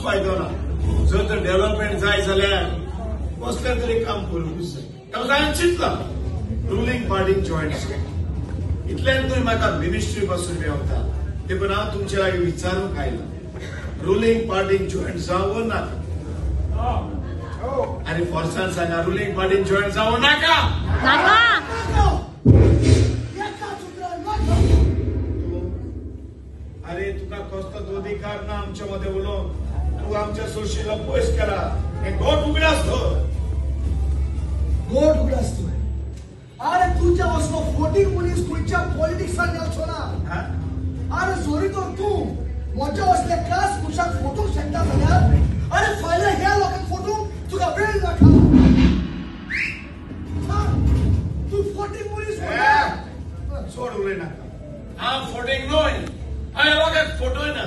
फायदो ना. जर तर डेव्हलपमेंट जाय जाल्यार कसलें तरी काम करूंकूच जाय. तेन्ना हांवें चिंतलां रुलींग पार्टीन जॉयन जावं. इतल्यान तुवें म्हाका मिनिस्ट्री पासून मेवता देखून हांव तुमचे लागीं विचारूंक आयलां, रुलींग पार्टीन जॉयन जावं नाका? आनी फोर्सान सांगा, रुलींग पार्टीन जॉयन जावं नाका? अरे तुका कसलोच अधिकार ना आमच्या मदें उलोवंक. तूं आमच्या सोशीला पयस केला. हे गोट उगडास धर, गोट उगडास तुवें. अरे तुज्या असलो फोटींग मनीस खंयच्या पॉलिटिक्सान येवचो ना. अरे सॉरी तर तूं म्हज्या असल्या क्लास मनशाक फोटूंक शकता जाल्यार अरे फाल्यां ह्या लोकांक फोटूंक तुका वेळ नाका. तूं फोटींग मनीस. चड उलय नाका. हांव फोटींग न्हय, हांवें लोकांक फोटोय ना.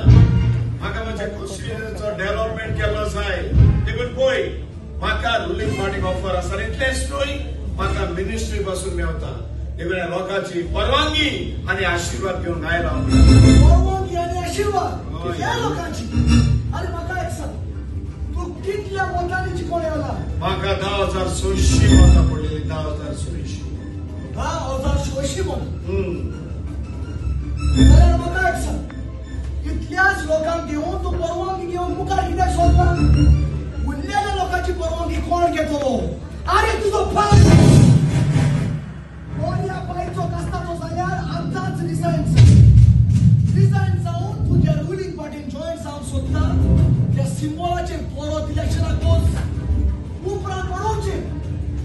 म्हाका म्हज्या कॉन्स्टिट्युएन्सीचो डेव्हलपमेंट केल्लो जाय. देखून पळय म्हाका रुलींग पार्टीक ऑफर आसा, इतलेंच न्हय म्हाका मिनिस्ट्री पासून मेवता. देखून ह्या लोकांची परवानगी आनी आशिर्वाद घेवन आयला. परवानगी आनी आशिर्वाद ह्या लोकांची. आनी म्हाका एक सांग, तूं कितल्या मतांनी जिखोन येवला? म्हाका 10,600 मतां पडलेली. 10,600. 10,600 मतां. जाल्यार म्हाका एक सांग, इतल्याच लोकांक घेवन तूं परवानगी घेवन मुखार कित्याक सोदना? उरलेल्या लोकांची परवानगी कोण घेतलो? अरे तुजो पाय कोण पायचो कास्ताचो जाल्यार आतांच रिजायन रिजायन जावन तुज्या रुलींग पार्टीन जॉयन जावंक सोदता. त्या सिम्बॉलाचेर परत इलेक्शनाक वच, उपरांत पळोवचें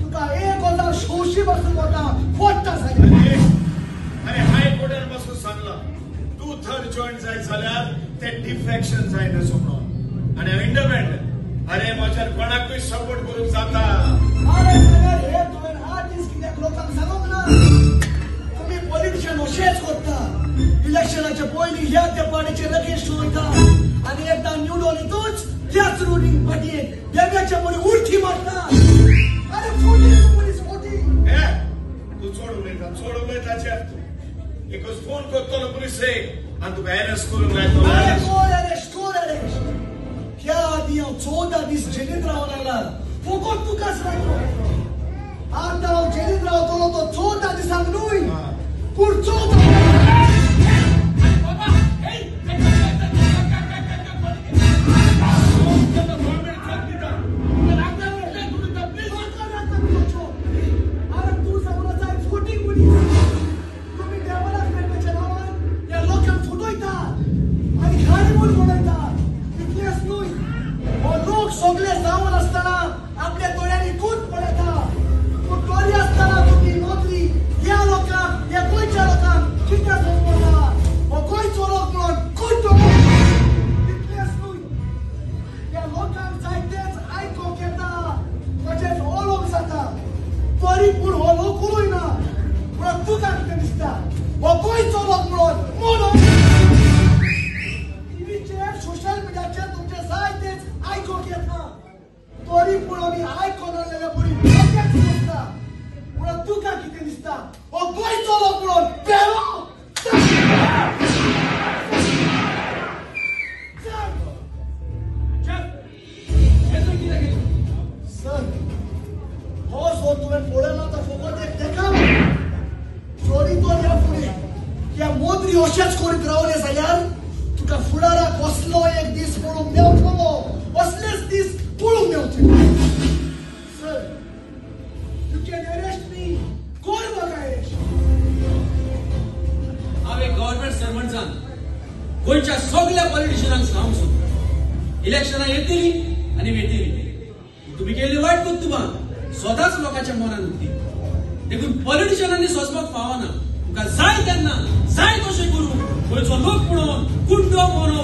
तुका 1,600 पासून वता फोडटा जाल्यार. अरे हायकोर्टान पासून सांगला 2/3 जॉईन जाय जाल्यार ते डिफेक्शन जायना म्हणून. आनी हांव इंडिपेंडंट. अरे म्हज्यान कोणाकूय सपोर्ट करूंक जाता. अरे जाल्यार हे तुवें 8 दीस कित्याक लोकांक सांगूंक ना? तुमी पॉलिटिशियन अशेंच करता, इलेक्शनाचे पयलीं ह्या त्या पार्टीचेर अगेन्स्ट वयता आनी एकदां निवडून येतूच त्याच रुलींग पार्टीन देव्याच्या मदीं उलटी मारता. अरे फोटी तूं मनीस, फोटी. तूं चड उलयता, चड उलयता जेफ. तूं एकच फोन करतलो पुलिसेक आनी तुका अरेस्ट करूंक लायतलो. अरे कोण अरेस्ट, कोण अरेस्ट? ह्या आदी हांव 14 दीस जेलींत रावन आयला, फकत तुकाच लागलो. आतां हांव जेलींत रावतलो तो 14 दिसांक न्हय, पूण 14. अरे तूं जावन जाय फोटींग मनीस. तुमी डेव्हलपमेंटाच्या नांवान ह्या लोकांक फटयता आनी खाणी म्हूण बडयता. इतलेंच न्हय, हो लोक सगळे जावन आसतना आपल्या दोळ्यांनी कूद पळयता, पूण तरी आसतना तुमी नोकरी ह्या लोकांक, ह्या गोंयच्या लोकांक कित्याक समजता? हो गोंयचो लोक म्हणून कुड्डो. इतलेंच न्हय, ह्या लोकांक जायतेच आयकोंक येता, तशेंच उलोवंक जाता, तरी पूण हो लोक उलयना. म्हणून तुका कितें दिसता हो गोंयचो लोक म्हणून? म्हणून टिवीचेर, सोशल मिडियाचेर तुमचे जायतेच आयकोंक येता, तरी पूण आमी आयकोन आसलेल्या परी तेच दिसता. म्हणून तुका कितें दिसता हो गोंयचो लोक म्हणून? पेलो. सर, हो जो तुवें पळयला तो फकत एक देखाव. चोरी तर ह्या फुडें ह्या मोदरी अशेंच करीत रावले जाल्यार तुका फुडाराक कसलो एक दीस पळोवंक मेवतलो, असलेच दीस पळोवंक मेवचे. Sir, you can arrest me. कोण म्हाका अरेस्ट? हांव एक गव्हर्मेंट सर्वंट जावन गोंयच्या सगल्या पॉलिटिशियनांक सांगूंक सोदता, इलेक्शनां येतली आनी वेतली, तुमी केल्ली वायट कर्तुबां सदांच लोकांच्या मनान उरती. देखून पॉलिटिशियनांनी सोंसपाक फावना. तुका जाय तेन्ना जाय तशें करूं गोंयचो लोक म्हणून कुड्डो म्हणो,